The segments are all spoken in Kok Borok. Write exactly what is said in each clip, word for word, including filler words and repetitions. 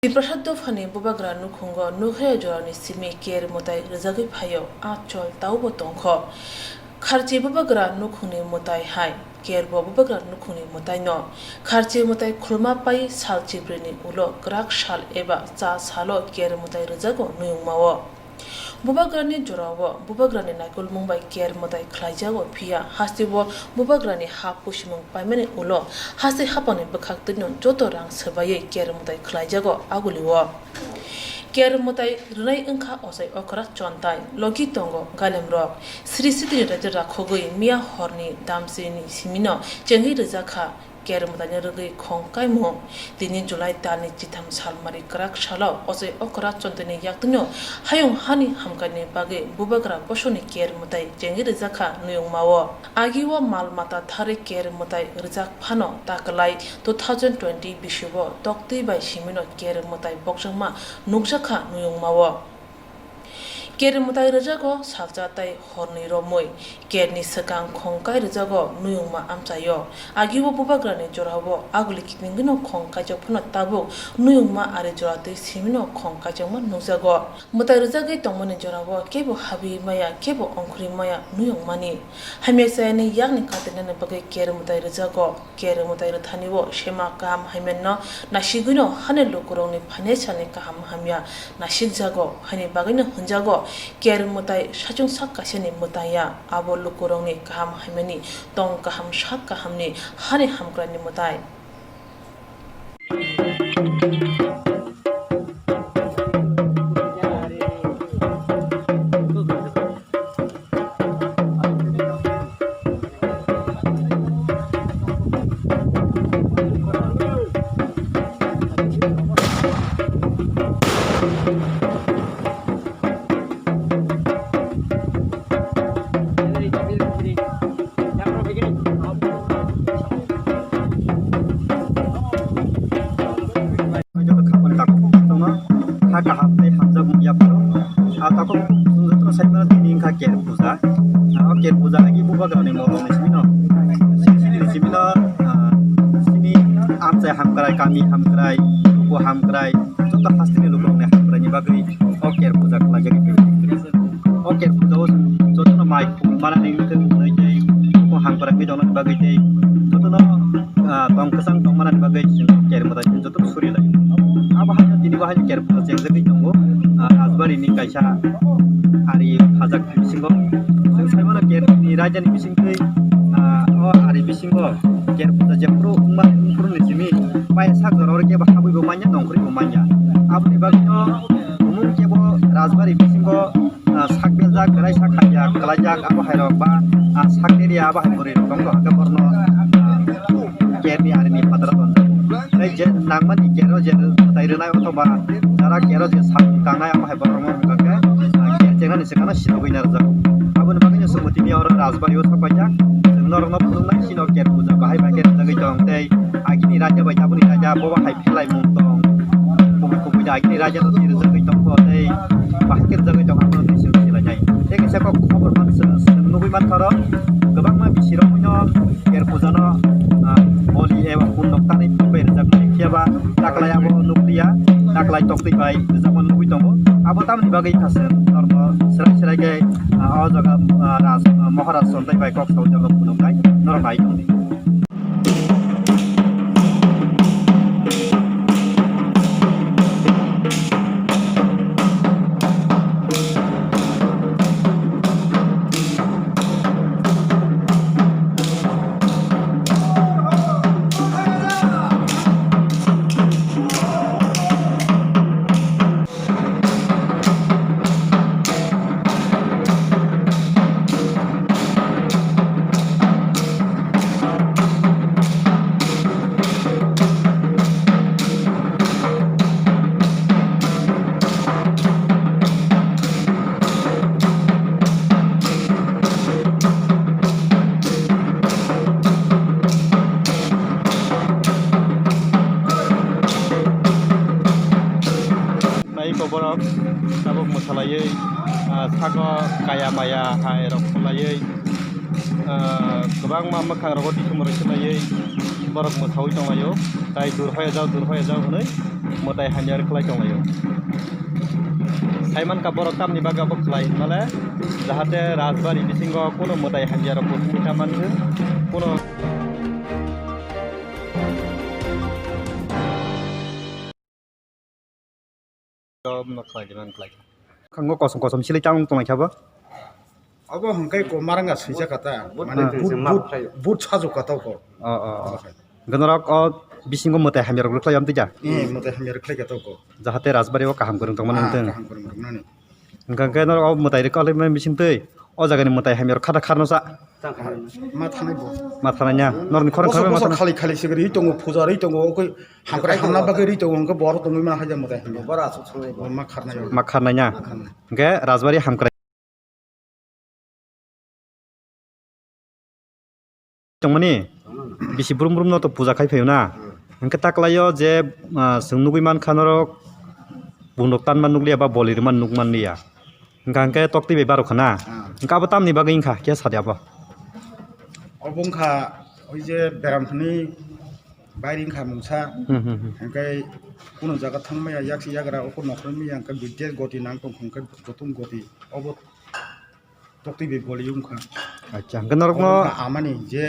Tiprasa dophani bubagra nukhungo Nokhaya jorani simi Ker mwtai rwjagwi phaio, a chol taobo tongkho. Kharchi bubagra nukhungni mwtai hai Kerbo bubagra nukhungni mwtaino Kharchi mwtai khulma pai sal chibrini ulo kwrak sal eba cha salo Ker mwtai rwjago nuyungmao. Bubagrani jorao bubagrani naikolmung bai Ker mwtai khlaijago, phiya hasteo bubagrani ha pusimung paimani ulo haste haphangni bwkhaktwino joto rang swbaiwi Ker mwtai khlaijago agulio. Ker mwtai rwnai wngkha Ochai Okra Chontai, logi tongo Galemrok. Sri Sitini raida rakhogwi miya horni damsini simino chengwi rwjakha. Ker mwtaino rwgwi khong kaimung. Tini July talni chitham salmari kwrak salo Ochai Okra Chontaini yaktwino hayung hani hamkani bagwi bubagra bosongni Ker mwtai chengwi rwjakha nuyungmao. Agio mal mata tharwi Ker mwtai rwjak phano takwlai two thousand twenty bisibo toktwi bai simino Ker mwtai bokjakma nukjakha nuyungmao. Ker mwtai rwjago salsa tei horni romwi, Kerni swkang khong kai rwjago nuyungma amchaio. Agio bubagrani jorao aguli kitingwino khong kaijak phano tabuk nuyungma ari joratwi simino khong kaijakma nukjago. Mwtai rwjagwi tongmani jorao kebo habwi maya, kebo ongkhorwi maya nuyungmani. Hamya chayani yakni katinani bagwi Ker mwtai rwjago. Ker mwtai rwthani o sema kaham hamyano nasigwino hani lukurokni phainai salni kaham hamya nasikjago, haini bagwino hwnjago Ker mwtai sachung sak kaisani mwtai ya, abo lukurokni kaham hamyani tong kaham sak kahamni hani hamkrani mwtai. Joto khapang takhuk tongma, ha kaham tei hamjak wngya phano. A takhuk chwng jotono sai mano tini wngkha Ker puja. A o Ker puja agi bubagrani molongni simino. Sini sini simino, ah, sini amchai hamkrai, kami hamkrai, luku hamkrai, joto hasteni lukurokni hamkraini bagwi o Ker puja khlaijagwi phai. O Ker puja o jotono mai manani wngwi tei o hamkrai wngwi tongna bagwi tei jotono, ah, tong kwchang tongmani bagwi chwng Ker mwtai chwng jotono suri lai. Abo haino tini bo haino Ker puja chengjagwi tongo, ah, Rajbari ni kaisa ari phajak bisingo. Chwng sai mano Ker ni raida ni bisingtwi, ah, o ari bisingo Ker puja jephuru wngma wngphuru ni simi pai sak jora oro kebo habwi bo manya, nongkhorwi bo manya. Aboni bagwino tumung kebo Rajbari bisingo ah, sak beljak, belai sak hamya khlaijak, abo hai rok ba, ah, sak neri abo hai bwrwi rok tong kha khe borno, ah, Ker ni ari ni phataro tonjak. Tei je nangmani Ker o je mwtai rwnai othoba jara Ker o je sak tangnai abo hai borok rok wngkha khe, ah, Ker chengnani swkang no sinogwi narwkjago. Aboni bagwi no chwng bo tini oro Rajbari o sok paijak. Chwng norok no phunuknai chini o Ker puja bahai bai khe rwjagwi tong tei agini raida bai tabukni raida bo hai Khlaimung tong, kubui kubui da khe raida no twi rwjagwi tongkho tei bahai khe rwjagwi tongkha, abono twi chwng silainai. Tei kaisa kok khobor phano chwng, chwng nugwi mankha oro, kwbangma bisirokno Ker puja no, ah, boli eba kun nok tanwi bai rwjakmani, phiya ba taklai abo nukliya, taklai toktwi bai rwjakmani nugwi tongo. Abo tamni bagwi kha chwng norokno swrai swrai khe, ah, o jaga, ah, Raj, ah, Maharaj Chondai bai kok saui norokno phunuknai, norok nai tongdi. Tei bo borok tabuk mwsalaiwi, ah, sago kaya maya hai rok kholaiwi, Ah, kwbangma mwkhang rogo dikhumrok se naiwi borok mwthaui tonglaio, tai durhoi ajak, durhoi ajak hwnwi mwtai hamya rwkhlai tonglaio. Saimankha borok tamni bagwi abo khlai hwnmale, jahate rajbari bisingo kuno mwtai hamya rok kuthumwi ta manthung, kuno Job no khlai di man khlai. Khango kosom kosom silai tang tongmai kha bo. Abo hwnkhe ko maranga swijak kha ta. Mane Ah. But, but, but, but sajuk kha ta ko. Oh, oh, oh. Hwnkhe norok o bisingo mwtai hamya rok rwkhlai amtwi ja? Eh, mwtai hamya rwkhlai kha ta ko. Jahate rajbari o kaham kwrwng tongmani Ah, hwntwng. Kaham kwrwng rwknani. Hwnkhe norok o mwtai rwkhlai mani bisingtwi o jagani mwtai hamya rok khata kharno sa. Ma thanai bo. Ma thanai nya. Norni khorang Bosok kharwi ma bosok thanai. Khali khali se gari tongo, puja ri tongo, okoi hamkrai hamna bagwi ri tongo, hwnkhe bor tongwi ma haja mwtai hamya. Bor asuk sanai bo. Ma kharnai. Ma kharnai nya. Ma kharnai. Hwnkhe rajbari hamkrai. Tongmani bisi brum brum no to puja khai phaio na. Hwnkhe ta kwlaio je, ah, chwng nugwi mankha norok bundok tanma nukliya ba boli rwma nukmanliya. Hwnkha hwnkhe toktwi bai barokha na. Ah. Hwnkhe abo tamni bagwi wngkha khe sadi abo. Obo wngkha oi je beram hwnwi bairi wngkha mungsa. Hmm, hmm, hmm. Hwnkhe kuno jaga thangmaya yaksi yagra oko nokhormaya hwnkhe bidya goti nang tongkha hwnkhe jotom goti obo toktwi bai boli wngkha. Acha, hwnkhe norokno Obo wngkha amani je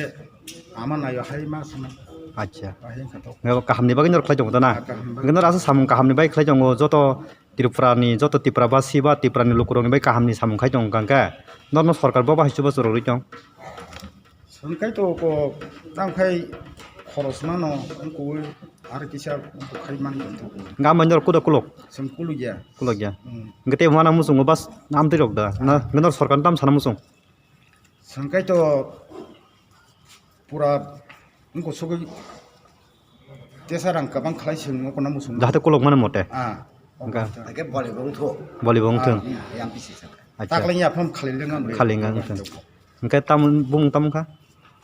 ama nayo hai ma sana. Acha. Bahai wngkha tok. Hwnkhe kahamni bagwi norok khlai tongo da na? Ah, kaham bagwi. Hwnkhe norok aswk samung kahamni bagwi khlai tongo joto Tripura ni joto Tripura basi ba Tripura ni lukurok ni bai kaham ni samung khai tong kha khe norno sorkar bo bahai chubachu rwgwi tong. Swngkhai to ko tang khai khoros mano wngkui ar kisa khai man tong. Ga mai norok kuda kulok? Swng kuluk ya. Kulok ya. Hmm. Hwnkhe tei wana muchungo bas amtwi rok da. Na, hwnkhe norok sorkar ni tam sana muchung. Swngkhai to pura wngkuk sugui tesa rang kwbang khlai swng wngkuk na muchung. Jahate kulok mano mote. Ah. Hwnkhe. Hwnkhe boli bo wngthok. Boli bo wngthok. Ah, yang bisi sa. Acha. Taklai ya pham khalai lenga. Khalai lenga wngthok. Hwnkhe tam bumung tam wngkha?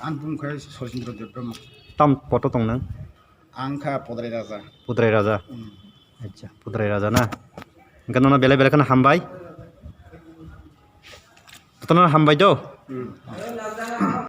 Ang bumung khe Sojindra Debbarma. Tam poto tong nang? Ang kha Podrai Raja. Podrai Raja. Hmm. Acha, Podrai Raja na. Hwnkhe nono belai belai kheno hambai. Jotono hambai do. Hmm.